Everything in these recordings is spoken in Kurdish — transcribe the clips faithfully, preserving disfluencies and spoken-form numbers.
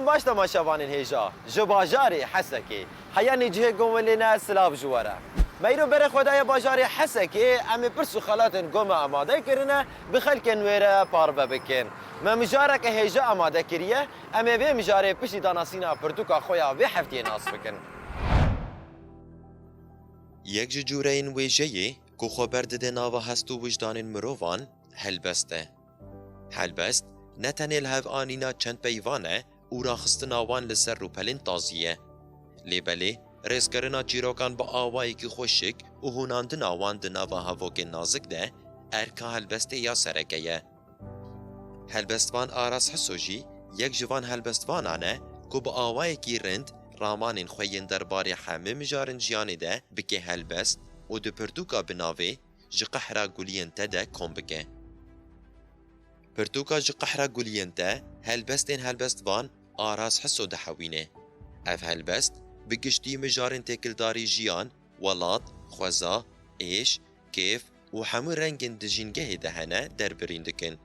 Baş temaşevanên hêja, ji bajarê Hesekê. Heya nêcihê ku hûn lê ne, silav ji we re. Me îro berê xwe daye bajarê Hesekê, em ê pirs û xelatên ku me amade kirine, bi xelkên wê re parve bikin. Me mijareke hêja amade kiriye, em ê vê mijarê piştî danasîna pirtûka xwe ya vê heftiyê nas bikin. Yek ji cûreyên wêjeyê ku xwe berdide nava hest û wijdanên mirovan, helbest e. Helbest ne tenê li hev anîna çend peyvan e û raxistina wan li ser rûpelên tazî ye. Lê belê, rêzkirina çîrokan bi awayekî xweşik û hûnandina wan di nava hevokên nazik de erka helbestê ya sereke ye. Helbestvan Aras Hiso jî yek ji van helbestvanan e ku bi awayekî rind ramanên xwe yên derbarê hemî mijarên jiyanê de bike helbest û di pirtûka bi navê Ji Qehra Guliyên Te de kom bike. Pirtûka Ji Qehra Guliyên Te helbestên helbestvan Aras Hiso dihewîne. Ev helbest bi giştî mijarên têkildarî jiyan, welat, xweza, êş, kêf û hemû rengên di jîngehê de hene derbirîn dikin.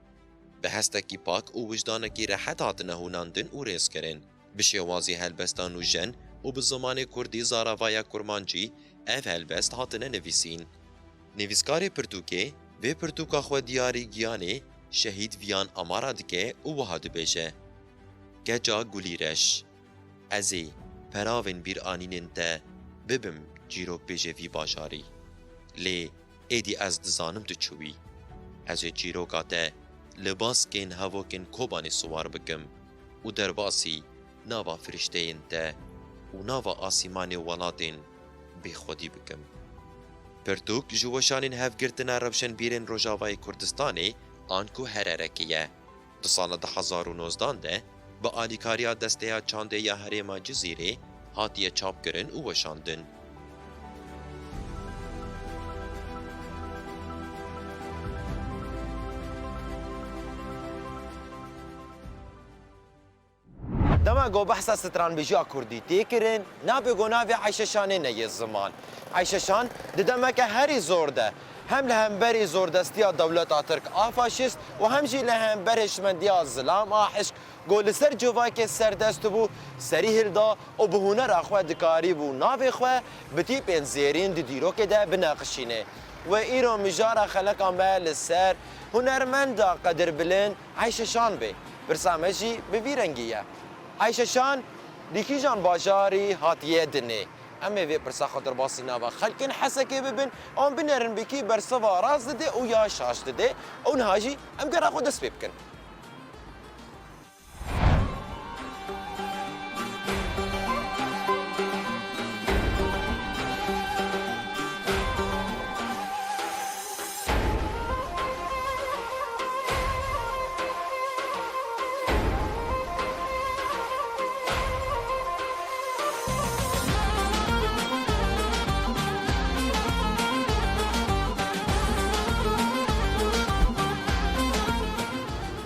Bi hestekî pak û wijdanekî rehet hatine hûnandin û rêzkirin. Bi şêwazî helbesta nûjen û bi zimanê kurdî zaravaya kurmancî ev helbest hatine nivîsîn. Nivîskarê pirtûkê vê pirtûka xwe diyarî giyanê Şehîd Viyan Amara dike û wiha dibêje, Keça gulî reş, ez ê peravên bîranînên te bibim çîrokbêjê vî bajarî. Lê êdî ez dizanim tu çi wî. Ez ê çîroka te li baskên hevokên Kobanê siwar bikim û derbasî nava firişteyên te û nava asîmanê welatên bêxwedî bikim. Pirtûk ji weşanên hevgirtina rewşenbîrên Rojavayê Kurdistanê anku hererekê ye. Di sala du hezar û nozdan de bi alîkariya Desteya Çandê ya Herêma Cizîrê hatiye çapkirin û weşandin. Dema ku behsa stranbêjiya kurdî tê kirin, nabe ku navê Eyşe Şanê neyê ziman. Eyşe Şan di demeke herî zor de hem li hemberî zordestiya dewleta Tirk a faşîst û hem jî li hember hişmendiya zilam a hişk ku li ser civakê serdest bû, serî hilda û bi hunera xwe dikarîbû navê xwe bi tîpên zêrîn di dîrokê de bineqişîne. Wê îro mijara xeleka me li ser hunermenda qedirbilind Eyşe Şan bê. Pirsa me jî bi vî rengî ye. Eyşe Şan di kîjan bajarî hatiye dinê? Em ê vê pirsa xwe derbasî nava xelkên Hesekê bibin, em binerin bi kî bersiva rast dide û ya şaş dide û niha jî em gera xwe dest pê bikin.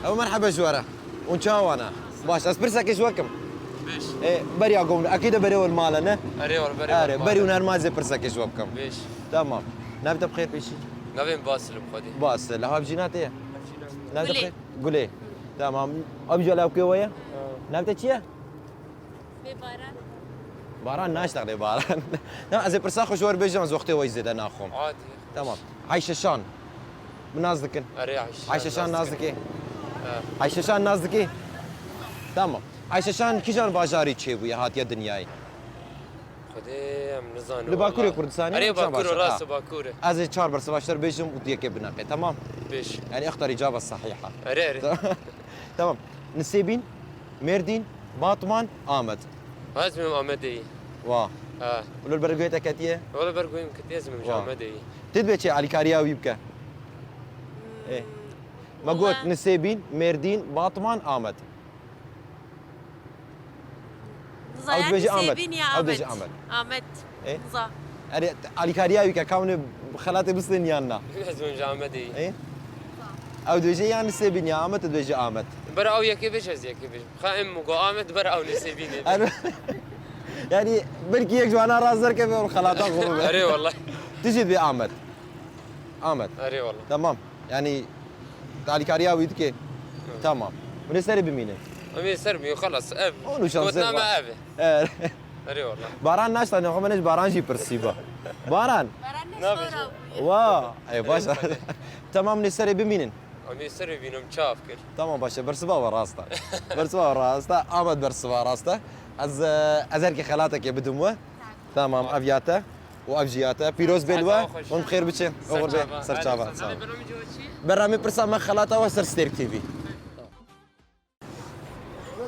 Ew merhebe ji we re. Hûn çawa ne? Baş, ez pirsekê ji we kim? Beş. E, beriya gom, ekî de berê wel male ne? Erê, wal berê Erê, wel beri male. Hûn her mazê pirsekê ji we bikim. Beş. Tamam. Navê te bi xêr pêşî? Navê min Basil im xwedî. Basil, li hav jîna te ye? Navê te bi Gulê. Xêr? Gulê. Tamam. Ev jî alawkê we ye? Ha. Navê te çi ye? Bê Baran. Baran naştexlê Baran. Na, ez ê pirsa xwe ji we re bêjim, ez wextê we zêde naxwim. Adî. Tamam. Ayşe Şan. Bi nas dikin. Erê, Ayşe Şan. Ayşe Şan nas dikî? He. Ayşe Şan nas dikî? Tamam. Ayşe Şan kîjan bajarî çêbûye, hatiye dinyayê? Xwedê em nizanin. Li Bakurê Kurdistanê, erê, kîjan Bakur, bajar? Rast, ha. Bakur e. Ez ê çar bersiva ji te re bêjim û tu yekê bineqe, tamam? Bêj. Yani ixtarî cava sahiha. Erê, erê. Tamam. Nisêbîn, Mêrdîn, Batman, Amed. Ez bim Amedê yî. Wa. Ha. Wilo li ber guhê te ketiye? Wilo li ber guhê min ketiye, ez bim ji Wa. Amedê yî. Tu dibê çi alîkariya wî bike? Ê. Me got Nisêbîn, Mêrdîn, Batman, Amed. Ew dibêje Amed. Ew dibêje Amed. Amed. Ê? Erê, alîkariya wî ke, ka hûn ê xelatê bistên yan na? Ez bim ji Amedê yî. Ê? Ew dibêje yan Nisêbîn ya Amed, tu dibêje Amed. Bera ew yekê bêje, ez yekê bêjim. Xa em go Amed, bera ew Nisêbînê. Er-, yani belkî yek ji wana rast derkeve û xelata xwe bibe. Erê wallah. Tu jî dibê Amed. Amed. Erê wallah. Tamam. Yani, tu alîkariya wî dikê. Tamam. Hûn ê serê bimînin. Em ê ser bî, xelas, ev. Onu şansê Gotna me xwe. Ev e. Evet. Erê wala. Baran naştanê xwe, min ji Baran jî pirsî ba. Baran. Baran ne Nabe sor ji- abi. Wa, ey baş. Tamam, nê serê bimînin. Em ê serê bînim, çav kir. Tamam, baş e, bersiva we rast e. Bersiva we rast e, Amed bersiva rast e. Ez, e, ez herkê xelatekê bidim we. Tamam, ev ya te û ev jî ya te. Pîroz bê li we. Hûn bi xêr biçin. Oxir bê. Ser çava. Sağ ol. Bernameya me pirsa me xelata we ser Stêrk T V.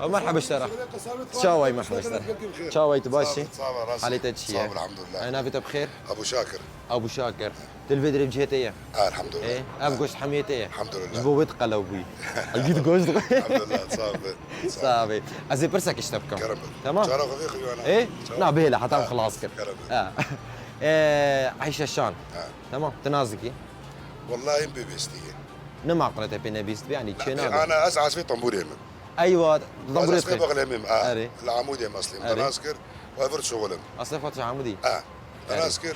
Merhaba ji te re. Çawa yî, merhaba ji te re. Çawa yî, tu baş î? Sağ ol, sağ ol, rast. Halê te çi ye? Sağ ol, elhamdülillah. Ay, navê te bi xêr? Ebu Şakir. Ebu Şakir. Tu li vê derê bi cihê te yî? Elhamdülillah. Ê, ev goşt hemiyê te ye? Elhamdülillah. Ji bo wê tu qelew bûyî. Ev goşt. Elhamdülillah, sağ ol. Sağ ol. Ez ê pirsekê ji te bikim. Kerem bik. Tamam. Cara xwe vê xwe yana. Ê? Çawa? Na, bihêle, heta em xilas kir. Kerem bik. Ha. Ê, Ayşe Şan. Ha. Tamam, tu nas dikî? Wallahî em pê bêstî ye. Ne maqule te pê nebîst be, yanî çê nabe. Ana ez asfê tembûrê min. Eywa, ez tembûrê asfê bexlemê min, a. Erê. Li Amûdê em eslê min. Erê. Te nas kir, û ev vir şixulim. Aslê xwe tu Amûdî? A. Te nas kir.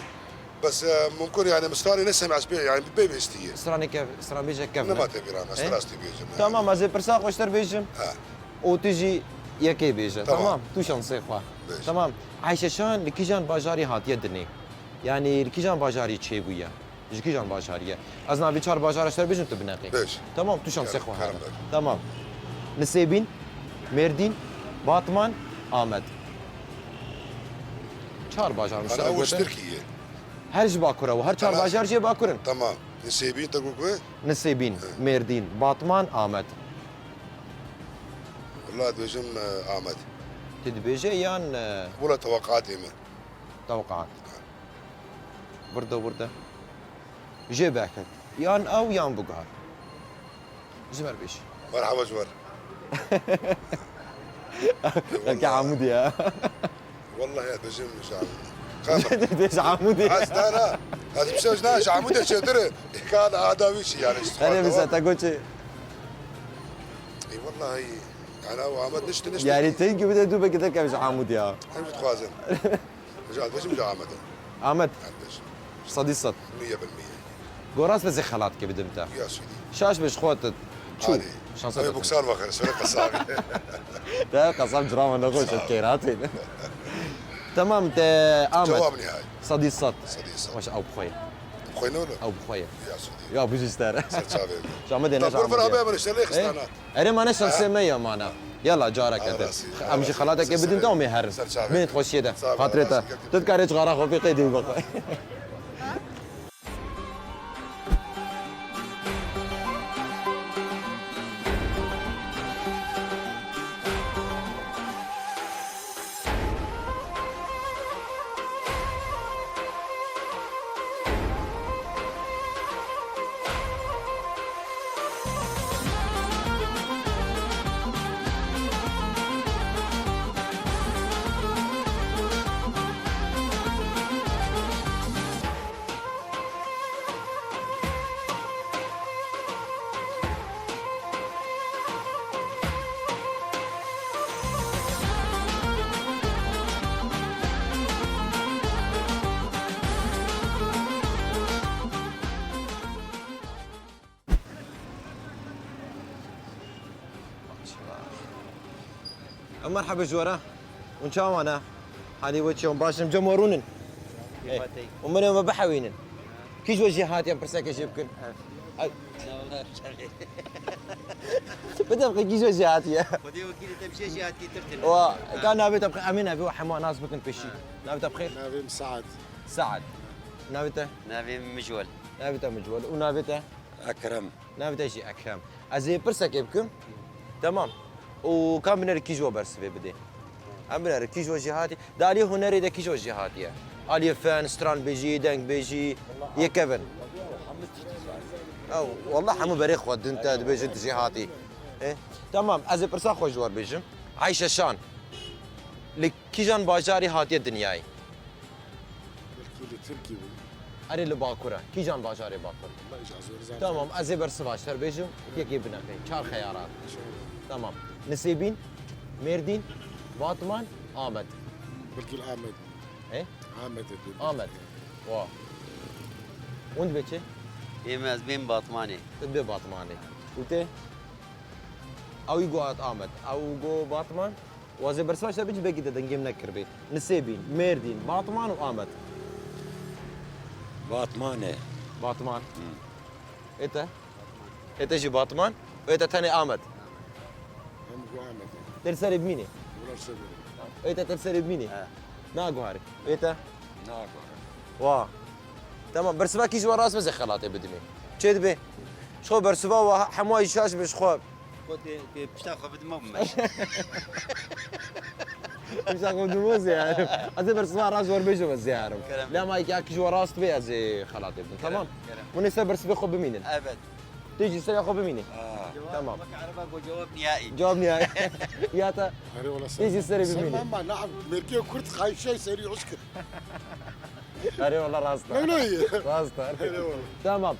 Bes, e, mumkun yani, min stranê nesemî ez pê, yani pê bêstî ye. Stranê kev, stranbêje kev ne? Nema te bîra me, ez rastî bêjim. Tamam, ez ê pirsa xwe ji te re bêjim. Ha. Û tu jî yekê bêje. Tamam. Tamam, tu şansê xwe. Bêj. Tamam. Ayşe Şan li kîjan bajarî hatiye dinê? Yanî li kîjan bajarî çêbûye? Ji kîjan bajarî ye? Ez navê çar bajara ji te re bêjim, tu bineqî. Bêj. Tamam, tu şansê xwe here. Kerem, kerem. Tamam. Nisêbîn, Mêrdîn, Batman, Amed. Çar bajar min ji te re gotin. Tirkî ye. Her ji Bakur e, her çar bajar jî Bakur in. Tamam. Nisêbîn te got ku? Nisêbîn, Mêrdîn, Batman, Amed. Wala dibêjim, e, Amed. Tu dibêje yan, e, Wala teweqatê min. Tewqat. Birde birde. Jê veke. Yan ew yan biguher. Ji me re bêjî. Merhaba ji we re. Weke Amûdî ye. Wallahî ez dibêjim ji Amûdê. Bêj Amûdî. Ez ne, ne. Ez bir şey ne, ji Amûdê çêtir e. Ka da ada wî çi yani, işte. Erê, mesela te got çi? E, wallahî, yani, o Amed nişte, nişte. Yani, tenki bir de tu belki de kevş Amûdî ya. Hem dixwazim. Rica ederim, Amed. Amed. Kardeşim. Sedî sed. Miye bil miye. Goras ve xelat ke bidim te. Ya Sidi. Şaş be ji xwe te. Çû. Hadi. Şansa te. Buksar bakar, sonra kasar. Te kasam cirama ne koş, keyratin. Tamam, te Amed. Cevap nihayet. Sedî sed. Sedî sed. Baş, ew bi xwe ye. Bi xwe ne ola? Ew bi xwe ye. Ya Sidi. Ya bu ji te re. Ser çavê. Şamedê ne. Tamam, abi, abi, işte, lê xistana. Erê, mane şansê me ya, mane. Yala, careke din. Em jî xelateke bidin te, em ê herin. Bin xweşiyê de. Xatirê te. Tu dikarê çixara xwe pê qeydî bixwe. Merhaba ji we re. Hûn çawa ne? Halî we çi, hûn baş in? Cem we rûnin. Û min ê me bihewînin. Kî ji we jî hatiye, pirseke jê bikin? Bide bixwe, kî ji we jî hatiye? Xwedê wekîlê te bi jê jî hatiye tirtin. Wa, ka navê te bixwe, em ê navê we hema nas bikin pêşî. Navê te bixêr? Navê min Saad. Saad. Navê te? Navê min Mijwel. Navê te Mijwel. Û navê te? Ekrem. Navê te jî Ekrem. Ez ê pirsekê bikim. Temam. Û ka binêre kî ji we bersivê bidê? Em binêre kî ji we jî hatî? Di aliyê hunerê de kî ji we jî hatiye? Aliyê fen, stranbêjî, dengbêjî, yê kevin. Ew, wallah hemû berê xwe din te dibêjin tu jê hatî. Ê, temam, ez ê pirsa xwe ji we re bêjim. Ayşe Şan, li kîjan bajarî hatiye dinyayê? Belkî li Tirkî bû. Erê, li Bakur e. Kîjan bajarê Bakur? Wallahî ji zor zaten. Tamam, ez ê bersiva ji te re bêjim. Yekê bineqê. Çar xeyarat. Çar. Tamam. Nisêbîn, Mêrdîn, Batman, Amed. Belkî li Amed. He? Amed e. Amed. Wa. Hûn dibê çi? Ê me ez bêm Batmanê. Tu dibê Batmanê. Û tê? Ew got Amed. Ew got Batman. Wazê bersiva ji te bicî, belkî te dengê min nekiribê. Nisêbîn, Mêrdîn, Batman û Amed. Batman e. Batman. Hı. Ê te? Ê te jî Batman. Ê te tenê Amed. Em got Amed. Te li serê bimînê. Wala ser bimînê. Ê te, te li serê bimînê. He. Naguharî. Ê te? Naguharî. Wa. Tamam, bersiva kî ji we rast be, ez ê xelatê bidimê. Çê dibe? Ji xwe bersiva we hemû şaş be ji xwe. Ku tê, tê pişta xwe bidime bime. Pişta xwe bidime ziyarim. Ez ê bersiva rast ji we bêjim, ez ziyarim. Kerem. Lê ama ya kî ji we rast be, ez ê xelatê bidim. Kerem, tamam? Kerem. Hûn ê ser bersivê xwe bimînin. Evet. Tê jî serê xwe bimînî. Ha. Tamam. Wek ereba got cevap nihai. Cevap nihai. Ya te? Erê wala sen. Tê jî serê bimînî. Sen mama, na, merkê Kurd qayşay serî hoş kir. Erê wala rast e. Ne, ne iyi. Rast e. Erê wala. Tamam.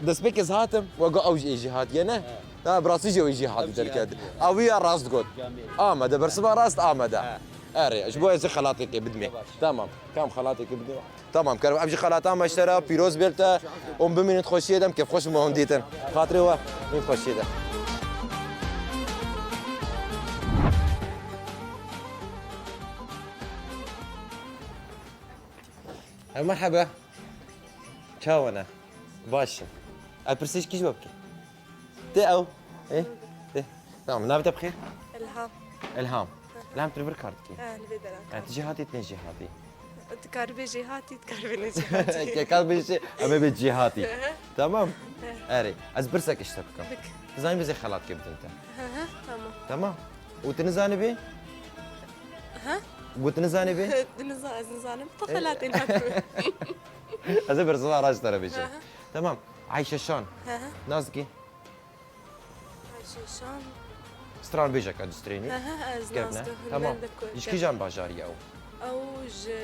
Destpêkê ez hatim, we got ew jî ê jî hatiye, ne? He. Ha, bi rastî jî ew ê jî hatî derket. Ew ya rast got. Amede, bersiva rast amede. He. Erê, ji bo ez ê xelatêkê bidimê. Tamam, kam xelatêkê bidimê. Tamam, kerem. Ev jî xelata me ji te re, pîroz bê li te. Hûn bimînin xweşiyê de, em kêfxweş me hûn dîtin. Xatirê we, hûn xweşiyê de. Ev merheba. Çawa ne? Baş e. Ev pirsê ji kî ji we bike? Tê ew? Ê? Tê. Tamam, navê te bi xêr? Ilham. Ilham. Ilham, tu li vir kar dikî? He, li vê dera. He, tu jêhatî, tu ne jêhatî? Tu karibê jêhatî, tu karibê ne jêhatî. Ke ka bê jê, em ê bê cêhatî. Hı hı. Tamam? Hı. Erê, ez pirsek ji te bikim. Bik. Tu zanî, ez ê xelatke bidim te. Hı hı, tamam. Tamam. Û tu nizanî bê? Ha? Û tu nizanî bê? Tu niza-, ez nizanim. Tu xelatê nakim. Ez ê bersiva raşt te re bêjim. Hı hı. Tamam. Ayşe Şan. Hı hı. Nas dikî? Ayşe Şan. Stranbêjeka distrenî. Hı hı, ez nas dikim. Tamam. Ji kîjan bajarî ye ew? Ew ji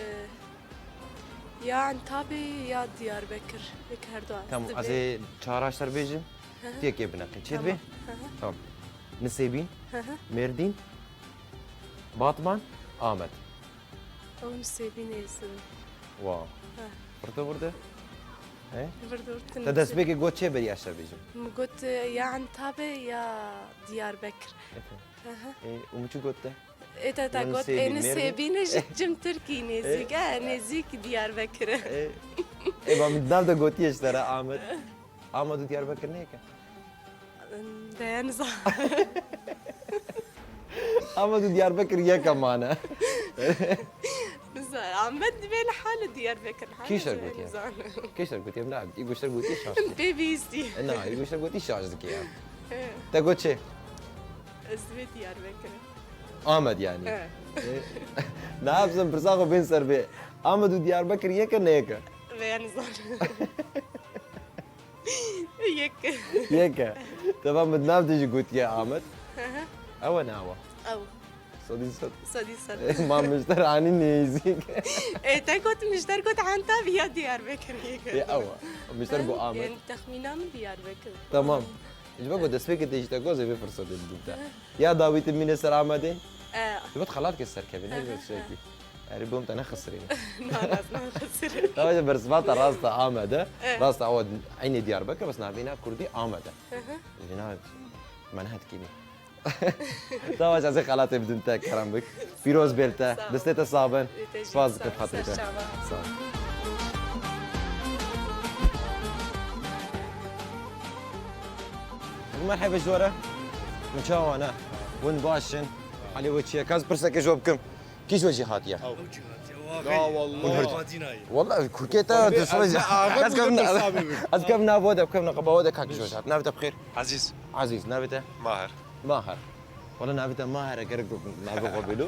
ya Entabê ya Diyarbekir. Wek her du. Tamam, ez ê çar raşt te re bêjim. Hı hı. Têkê bineqî. Çê dibê? Tamam. Hı hı. Tamam. Nisêbîn, hı hı, Mêrdîn, Batman, Amed. Ew Nisêbînê ez. Wa. He. Pirtir wirde? He? Pirtir wirde. Te destpêkê got çê berî ez te bêjim? Min got, e, ya Entabê ya Diyarbekir. Hı hı. E, û min çi got te? Ê te, te got, ê Nisêbîn, Mêrdîn. Nisêbîn ji Cim Tirkî nêzîk e, nêzîk Diyarbekir e. E, ê ba min nav de gotiye ji te re Amed. Amed û Diyarbekir ne yek e? Deye nizanim. Amed û Diyarbekir yek e mane. Nizanim. Amed divê li hal Diyarbekir li hal. Kî ji te gotiye? Nizanim. Kî ji te gotiye? Na, î got ji te gotiye şaş dike. Pê bihîstî. Na, î got ji te gotiye şaş dike ya. He. Te got çi? Ez divê Diyarbekir. Amed yani. He. E, na, bizin pirsa xwe bên ser bê. Amed û Diyarbekir yek e, ne yek e? Vêya nizanim. Yek. Yek e. Te va min nav de jî gotiye Amed. Hı hı. Ew e ne ew e? Ew. Sedî sed. Sedî sed. Ma min ji te re anî nêzîk. E, te got, min ji te got Entab ya Diyarbekir yek e. E, ew e. Min ji te got Amed. Yani texmîna min Diyarbekir. Tamam. Ji ber ku destpêkê tê jî te got, ez ê vê firsetê bidim te. Hı. Ya dawî tu mîne ser Amedê? E. Tu bit xelat ke serkevî, ne? Hı hı, ji ber tiştekî. Erê bom te nexisirîne. Na, na, ez nexisirîne. Tamam, ji bersiva te rast e Amede. E. Rast e, ew eynî Diyarbekir, bes navîna kurdî Amede. Hı hı. Vîna me ne hetkînî. Tamam, ez ê xelatê bidim te, kerem bik. Pîroz bê li te. Sağ ol. Destê te sabin. Te jî spas dikim, sağ ol. Xatirê te. Ser çava. Sağ ol. Merhebe ji we re. Min çawa ne? Hûn baş in? Halê we çi ye? Ka ez pirsekê ji we bikim? Kî ji we jî hatiye? Ew jî hatiye. La wallah. Hûn her Madînayê. Wallah, kurkê te, tu şoy. Ez kevin, ez kevin nav we de, kevin qaba we de, ka kî ji we jî hat. Navê te bi xêr? Ezîz. Ezîz, navê te? Maher. Maher. Wala navê te Maher e, gerek navê xwe bêlo.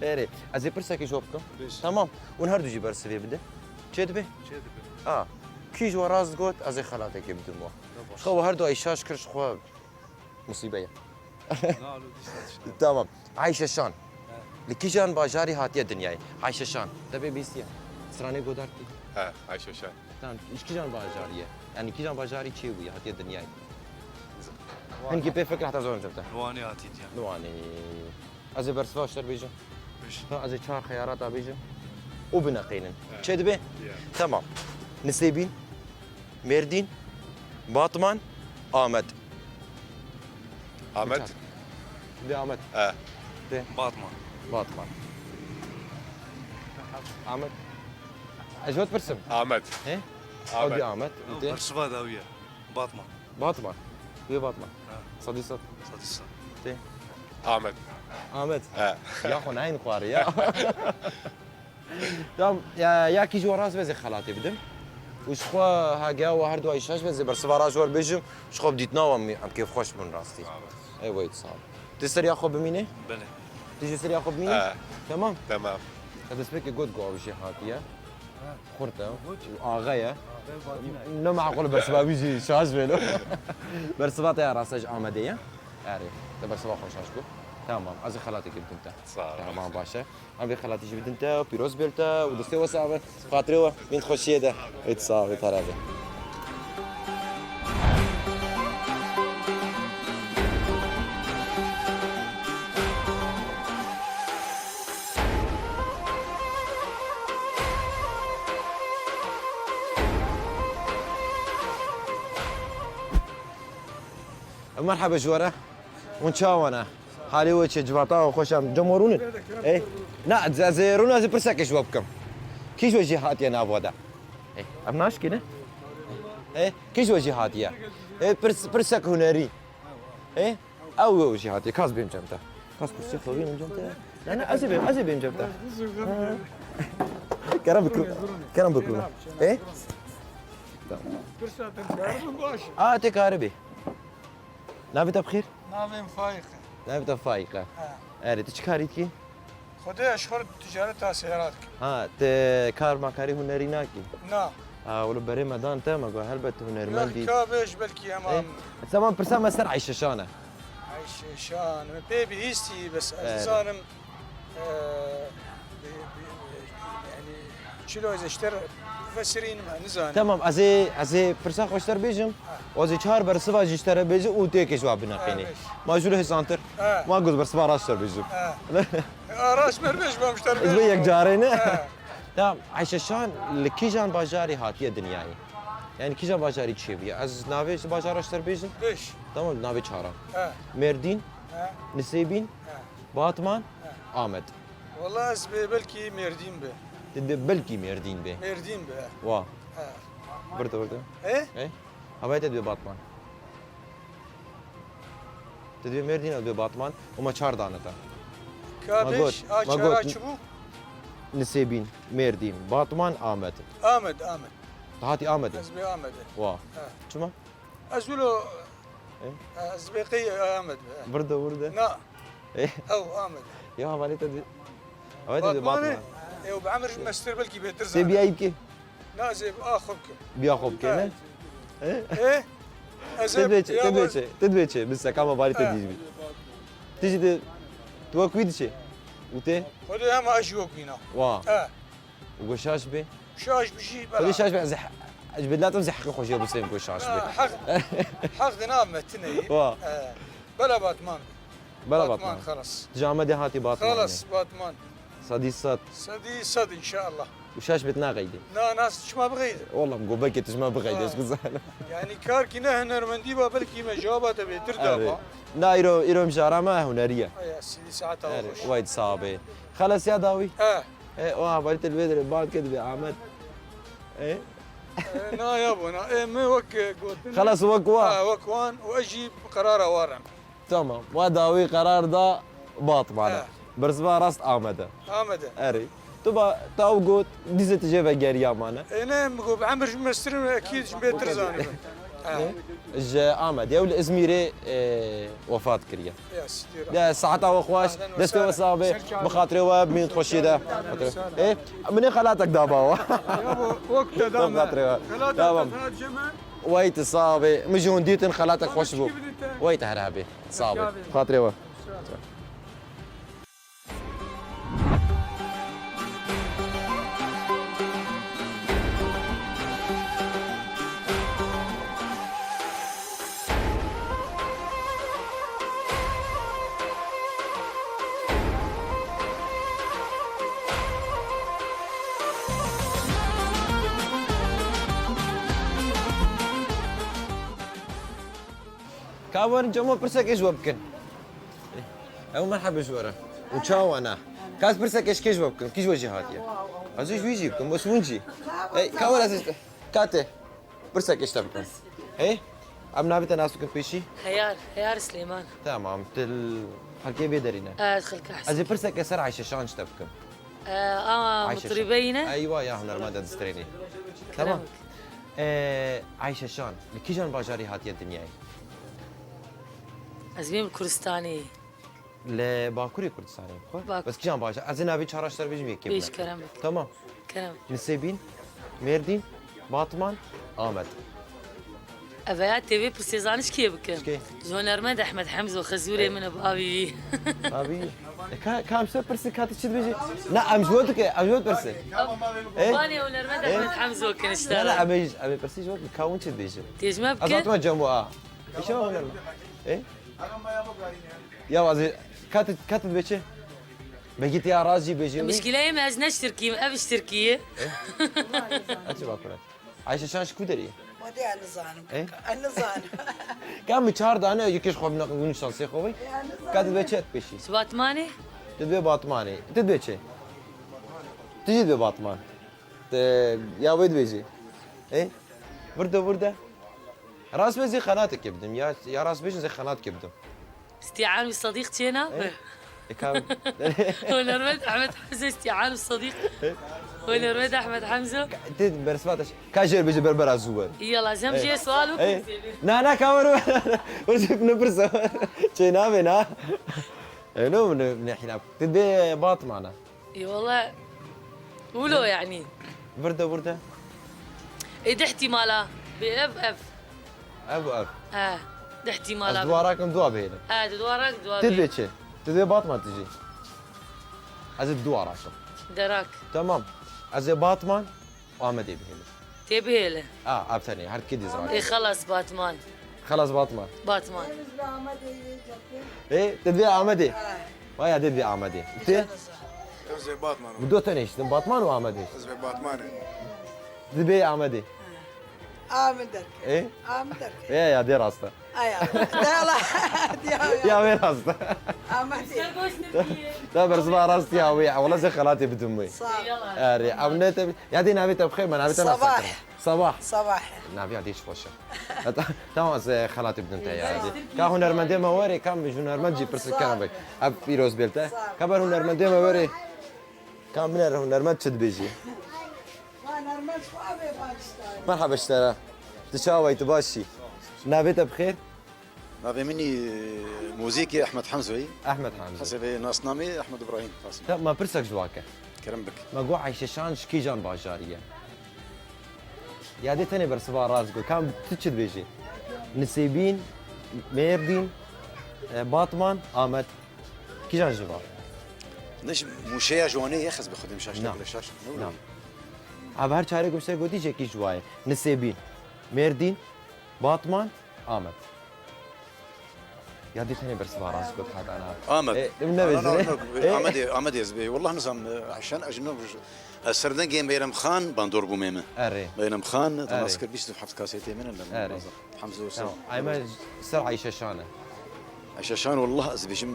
Erê, ez ê pirsekê ji we bikim. Bêj. Tamam. Hûn her du jî bersivê bidin. Çê dibe? Çê dibe. A. Kî ji we rast got, ez ê xelatekê bidim we. Ne baş. Xwe her du ay şaş kir, ji xwe musîbe ye. Na, lo dîsa tişta. Tamam. Ayşe Şan. He. Li kîjan bajarî hatiye dinyayê? Ayşe Şan. Te bê bîstiye. Stranê Godart dî. He, Ayşe Şan. Tamam. Ji kîjan bajarî ye? Yani kîjan bajarî çêbûye, hatiye dinyayê? Hinkî pê fikir heta zor te. Li Wanê hatî dinya. Li Wanê. Ez ê bersiva ji te re bêjim. Bêj. Ha, ez ê çar xeyarata bêjim. Û bineqînin. He. Çê dibe? Ya. Tamam. Nisêbîn, Mêrdîn, Batman, Amed. Ahmet. Dê Ahmet. E. Dê. Batman. Batman. Ahmet. Ez ji we dipirsim. Ahmet. He? Ahmet. Ew dê Ahmet. Ew dê. Bersiva dawî ye. Batman. Batman. Wê Batman. Ha. Sedî sed. Sedî sed. Dê. Ahmet. Ahmet. He. Ya xwe nayên xwarê ya. Tamam, ya, ya kî ji we rast be zê xelatê bidim. Û ji xwe hege we her du ay şaş be zê bersiva rast ji we bêjim, ji xwe bi dîtina we em kêfxweş bin rastî. Ey weyt sağ ol. Tu ser ya xwe bimîne? Belê. Tu jî ser ya xwe bimîne? He. Tamam. Tamam. Te destpêkê got ku ew jê hatiye. Xurt e. Û axe ye. Ne meqûl bersiva wî jî şaş be lo. Bersiva te ya rast e ji Amedê ye. Erê. Te bersiva xwe şaş bû. Tamam. Ez ê xelatê kê bidim te. Sağ ol. Tamam, baş e. Em vê xelatî jî bidin te, pîroz bê li te û destê we sax be. Xatirê we, mîn xweşiyê de. Êt sax be, tera be. Merhaba ji we re. Hûn çawa ne? Halê we çi? Civata we xweş e? Cem we rûnin? Ê? Na, ez, ez ê rûna, ez ê pirsekê ji we bikim. Kî ji we jî hatiye nav we de? Ê, em naşkî ne? Ê, kî ji we jî hatiye? Ê, pirs-, pirsek hunerî. Ê? Ew, ew jî hatiye. Kas bêm cem te. Kas kursî xwe bêm cem te. Ne, ne, ez ê bêm, ez ê bêm cem te. Ha. Kerem bikir-, kerem bikir. Ê? Tamam. Pirsa te karibin baş. A, tê karibî. Navê te bi xêr? Navê min Faîq e. Navê te Faîq e. Ha. Erê, tu çi karî dikî? Xwedê ez ji xwe re ticareta seyara dikim. Ha, tu kar makarî hunerî nakî? Na. Ha, wilo berê me dan te, me got helbet tu hunermend î. Ka bêj belkî hema. Ê, tamam, pirsa me ser Eyşeşan e. Eyşeşan, me pê bihîstî, bes ez, e, nizanim. Ee, bi, bi, yani, çilo ez ji te re fesirînim, nizanim. Tamam, ez ê, ez ê pirsa xwe ji te re bêjim. Ha. Ez ê çar bersiva jî ji te re bêjim û têkê ji wan bineqînî. Ha, bêj. Ma jû li hêsantir. Ha. Ma got bersiva rast ji te re bêjim. Ha. Ha, rast ber bêj, ma ji te re bêjim. Ez bê yek carê ne. Ha. Tamam, Eyşeşan li kîjan bajarî hatiye dinyayê? Yani kîjan bajarî çêbûye? Ez navê ji bajara ji te re bêjim. Bêj. Tamam, navê çaran. Ha. Mêrdîn, ha, Nisêbîn, ha, Batman, ha, Amed. Wala ez bê belkî Mêrdîn be. Tu dê belkî Mêrdîn be. Mêrdîn be. Wa. He. Birde, birde. He? He? Havayê te dibê Batman. Tu dibê Mêrdîn, ew dibê Batman. Û me çar dane te. Ka bêj, a çara çi bû? Nisêbîn, Mêrdîn, Batman, Amed. Amed, Amed. Tu hatî Amedê? Ez bê Amedê. Wa. He. Çima? Ez wilo, e? Ez bê qey Amed be. Birde, birde. Na. E? Ew Amed. Ya, hevalê te di-, hevalê te di Batman. Batman e? Ew bi emir ji mestir belkî bêtir zane. Tê biyayî bikî? Na, ez ê bi a xwe bikim. Biya xwe bike, ne? E? E? Ez ê, te dibê çi, te dibê çi, te dibê çi, bi sekama hevalê te dîj bî. Ti jî de, tu wek wî diçê. Û tê? Xwedê hema ez jî wek wî na. Wa. E. Û ku şaş bê? Şaş bî jî, bela. Xwedê şaş bê, ez, ez ji bêdlatim zî heqê xwe jê bûseyim ku şaş bê. Ha, heq, heq di nav me tune ye. Wa. Eh, bela Batman. Bela Batman. Batman, xelas. Tu ji Amedê hatî Batmanê? Xelas, Batman. Sedî sed. Sedî sed, înşeallah. Û şaş bê tu naqeydî? Na, nas çima bixeyde? Wallah, min got belkî tu ji me bixeyde, ez xizan. Yani karkî ne hunermendî ba, belkî me cewaba te bêtir da ba. Na, îro, îro mijara me hunerî ye. Aya, sî saeta xweş. Wayt sabe. Xelas ya dawî? Eh. E, o hevalî te li vê derê bal kir dibê Amed. E? E, na ya bona. E, me wek, e, gotin. Xelas wek wa. Ha, wek wan û ez jî bi qerara wa re me. Tamam. Wa dawî qerar da Batman e. Ha. Bersiva rast Amed e. Amed e. Erê. Tu ba, te ew got, dîzê tu jê ve geriya mane. E, ne, min got, bi emir ji mestir in, ekîd ji bêtir zanîbim. Ha. Ji Amedê. Ew li Izmîrê, e, wefat kiriye. De saeta we xweş, destê we sax be, bi xatirê we, bi mîn xweşiyê de. Ê, min ê xelatek da ba we. Wek te da me. Xelatek da me. Wey te sax be, min ji hûn dîtin xelatek xweş bû. Wey te her hebê, sax be. Xatirê we. Ka werin cemo pirsekê ji we bikin. Ew merhebe ji we re. Û çawa ne? Ka ez pirsekê ji kê ji we bikim? Kî ji we jî hatiye? Ez ê ji wî jî bikim, bes hûn jî. Ey, ka were ez ê ji te. Ka tê. Pirsekê ji te bikim. Hey? Em navê te nas bikin pêşî? Heyar, Heyar Silêman. Tamam, tu li xelkê vê derî ne? Ez xelkê Hesên. Ez ê pirsekê ser Ayşe Şan ji te bikim. Ee, ama Ayşe Şan. Mutribe yine? Eywa ya hunermend e distrênî. Tamam. Kerem. Ee, Ayşe Şan, li kîjan bajarî hatiye dinyayê? Ez bêm Kurdistanê. Li Bakurê Kurdistanê xwe? Bak. Bes kîjan bajar? Ez ê navê çar aştar bêjim yekê. Bêj, bine. Kerem bik. Tamam. Kerem. Nisêbîn, Mêrdîn, Batman, Amed. Ev ya tê vê pirsê zanî ji kê bikim? Ji kê? Ji hunermend Ehmed Hemzo, xezûrê min e, bavî wî. Bavî wî. E, ka, ka em ji te pirsin ka tu çi dibêjî? Na, em ji we dike, em ji we pirsin. E? Banê hunermend E? Ehmed Hemzo kin işte. Na, na, em ê, em ê pirsî ji we, ka hûn çi dibêjin? Tê ji me bikin? Ez hatime cem a. Îşe hunermend. E? Ya wazî, ka tu, ka tu dibê çi? Belkî tu ya rast jî bêjî wî. Mişkîleyê me ez ne ji Tirkî yim, ev ji Tirkî ye. Ev çi bakur e? Ayşe Şan ji ku derê ye? Wadî ez nizanim. E? Ez nizanim. Ka min çar dane, yekê ji xwe bine, hûn şansê xwe vê. Ka tu dibê çi et pêşî? Ji Batmanê? Tu dibê Batmanê. Tu dibê çi? Tu jî dibê Batman. Te, ya wê dibêjî. E? Vir de, vir de. Rast be zê xelatekê bidim. Ya, ya rast bêjin zê xelatekê bidim. Îstîan û Sedîq çê nabe. E? E, ka- Hunermend Ehmed Hemze, Îstîan û Sedîq. Hunermend Ehmed Hemze. Tê bersiva te. Ka jêr bêje berbera zû wer. Yala, zem E. jê sual E. bikin. Na, na, ka wer wer. Wer jê ne pirsa. Çê nabe na. E, no, ne, ne hilaf. Tê dibê Batmana. Ê wele, wilo yanî. Vir de, vir de. Ê, di ihtimala. Bê ev, ev. Ev û ev. He, di ihtimala. Ez dua rakim, dua bihêlim. He, di dua rak, dua bihêlim. Tu dibê çi? Tu dibê Batman tu jî. Ez ê dua rakim. Derak. Tamam. Ez ê Batman û Amedê bihêlim. Tê bihêle. A, ev tenê, her kê dîz Ê, rakim. Xelas, Batman. Xelas Batman. Batman. Ê, te divê Amedê. Ha. Vaya, te divê Amedê. Te? Ez ê Batman. Bu do tenê işte, Batman û Amedê. Ez ê Batmanê. Divê Amedê. Ha. Amin derke. E? Amin derke. E, ya, dê rasta. Ay, Allah. De Allah. Ya, ya. Ya, wê rasta. Amedê. Da bersiva rast ya wê. Wala zê xelatê bidim wê. Sağ ol. Erê, ev ne te, ya dê navê te bixêr, me navê te Sabah. Nasıl? Sabah. Sabah. Navê ya dê xweş e. Ta-, tamam, ez xelatê bidim te ya. Ka hunermendê me were, ka min ji hunermend jî pirs kena bek. Ev pîroz bêl te. Ka ber hunermendê me were. Ka min er hunermend çi dibêjî? Hunermend xwe avê Pakistan. Merhaba ji te re. Tu çawa yî, tu baş î? Navê te bixêr? Navê min î, e, muzîkê Ehmed Hemzoyî. Ehmed Hemzo. Hesê vê nasnamê Ehmed Ibrahîm Qasim. Te me pirsek ji wake. Kerem bik. Me got Ayşe Şan ji kîjan bajarî ye? Ya dê tenê bersiva rast got. Kam tu çi dibêjî? Nisêbîn, Mêrdîn, e, Batman, Amed. Kîjan ji va? Ne ji mûşeya ji wanê ye, xez bi xwedê şaş Na. Bile şaş. Ne Na. Ev her çarê gumşe gotî jekî ji wa ye. Nisêbîn, Mêrdîn, Batman, Amed. Ya dî tenê bersiva rast got heta na. Amed. E, ne Na, na, na, bezire. na, E? Amedê, Amedê ez bê. Wallah nizam, e, Ayşen, ez ne, ez ser dengê Meyrem Xan bandor bûmê min. Erê. Meyrem Xan, Erê. Temas kir bîst û heft kasetê min, Erê. Hemze Hüseyin. Tamam. Ay me ser Ayşe Şan e. Ayşe Şan, wallah ez bêjim.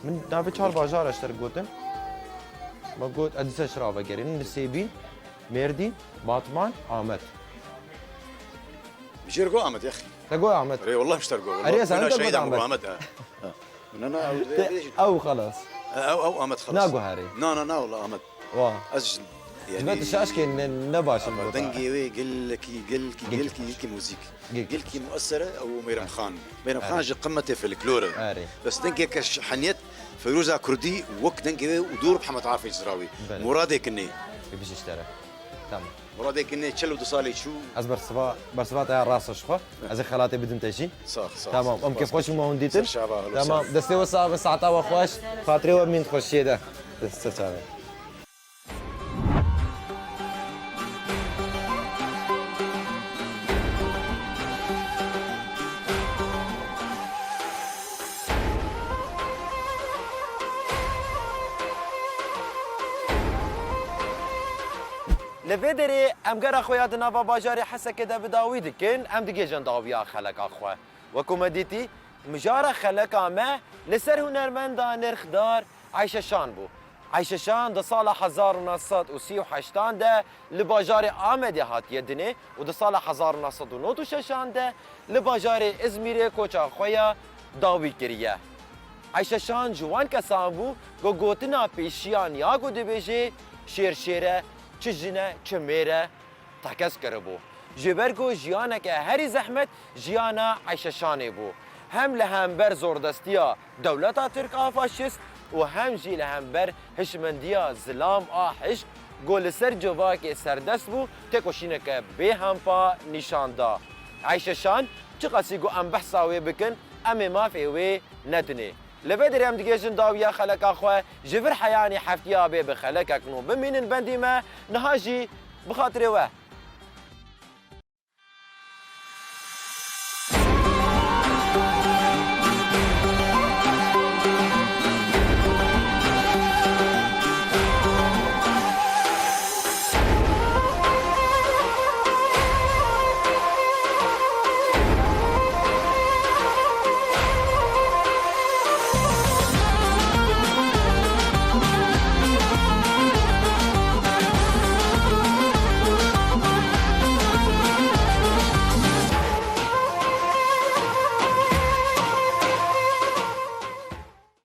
Min navê çar bajar e ji te re gotin. Me got, ez dîsa ji te re vegerînim. Nisêbîn, Mêrdîn, Batman, Amed. Jêr go Amed, ya xî. Te got Amed? Rê, wallah ji te re got. Erê, Wallah, sen min te got şehîd Amed. Amed, ha. Ha. Na, na, ew Te, bêjin. Ew xelas. Ew, ew Amed xelas. Nago herê. Na, na, na, wallah Amed. Wa. Ez ji, Ji me yani, tu şaş kê ne, ne baş in ama gotin. Dengê wê gelekî, gelekî, Gelekî. gelekî, gelekî muzîk. Gelekî. Gelekî muesser e û Meyrem Xan. Meyrem Xan ji qimetê folklor e. Erê. Bes dengê ke ş-, heniyet Feyruza Kurdî wek dengê wê û dûr bi Hemed Afê Cizrawî. Belê. Muradê kinê. Bi bijî ji te re. Tamam. Muradê kinê çil û du salê çû. Ez bersiva, bersiva te ya rast ji xwe. Ez ê xelatê bidim te jî. Sağ ol, sağ ol. Tamam, em kêfxweş û me hûn dîtin. Ser çava, halo, Tamam, sağ ol. Destê we sax be, saeta we xweş. Xatirê we mîn xweşiyê de. Dest ser çavê. Di vê derê em gera xwe ya di nava bajarê Hesekê de bi dawî dikin, em digihêjin dawiya xeleka xwe. Wekû me dîtî, mijara xeleka me li ser hunermenda nirxdar Ayşe Şan bû. Ayşe Şan di sala hezar û neh sed û sî û heştan de li bajarê Amedê hatiye dinê û di sala hezar û neh sed û nod û şeşan de li bajarê Izmîrê koça xwe ya dawî kiriye. Ayşe Şan ji wan kesan bû ku gotina pêşiyan ya ku dibêje, "Şêr şêr e, çi jin e, çi mêr e", tekez kiribû. Ji ber ku jiyaneke herî zehmet jiyana Ayşe Şanê bû. Hem li hember zordestiya dewleta Tirk a faşîst û hem jî li hember hişmendiya zilam a hişk ku li ser civakê serdest bû, têkoşîneke bêhempa nîşan da. Ayşe Şan çiqasî ku em behsa wê bikin, em ê mafê wê nedinê. Li vê derê em digihêjin dawiya xeleka xwe, ji vir heyanî heftiya bê bi xelekek nû bimînin bendî me, niha jî bi xatirê we.